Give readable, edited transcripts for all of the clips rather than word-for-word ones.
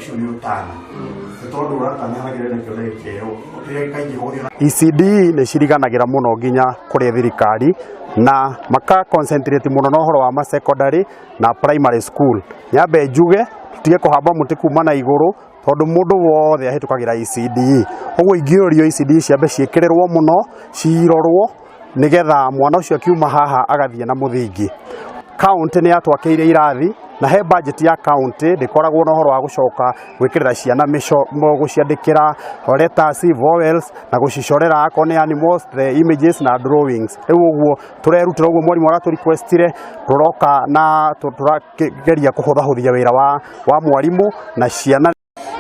Ũcio nĩ ũtana, nĩ tondũ ũratana na kĩrĩa kĩoneki kĩerũ kĩrĩa kaingĩ hũthĩra. ECD nĩ ciriganagĩra mũno nginya kũrĩ thirikari na maka concentrate mũno na ũhoro wa ma secondary na primary school. Nyambe njuge tutige kũhamba mũtĩ kuma na igũrũ, tondũ mũndũ wothe ahĩtũkagĩra ECD. Ũguo ingĩũrio, ECD ciambe ciĩkĩrĩrwo mũno, cirorwo, nĩgetha mwana ũcio akiuma haha agathiĩ na mũthingi. County nĩ yatwakĩire irathi, na he budget ya county ndĩkoragwo na ũhoro wa gũcoka gwĩkĩrĩra ciana gũciandĩkĩra letters, vowels, na gũcicorera akorwo nĩ animals, the images na drawings. Rĩu ũguo tũrerutĩra, ũguo mwarimũ aratũ requestire, tũroka na tũrageria kũhũthahũthia wĩra wa mwarimũ na ciana.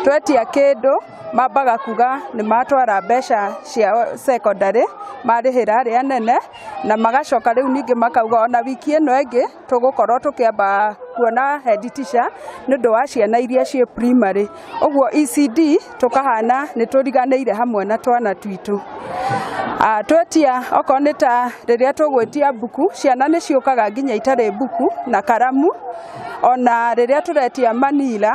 Twetia kĩndũ mambaga kuga nĩ matwara mbeca cia secondary, marĩhĩra arĩa anene, na magacoka rĩu ningĩ makauga ona wiki ĩno ĩngĩ tũgũkorwo tũkĩamba kuona head teacher nĩ ũndũ wa ciana iria ciĩ primary. Ũguo ECD tũkahana nĩ tũriganĩire hamwe na twana twitũ. Twetia, okorwo nĩ ta rĩrĩa tũgwĩtia mbuku, ciana nĩ ciũkaga nginya itarĩ mbuku na karamu, ona rĩrĩa tũretia manila,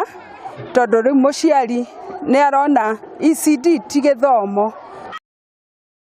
tondũ rĩu mũciari nĩ arona ECD ti gĩthomo.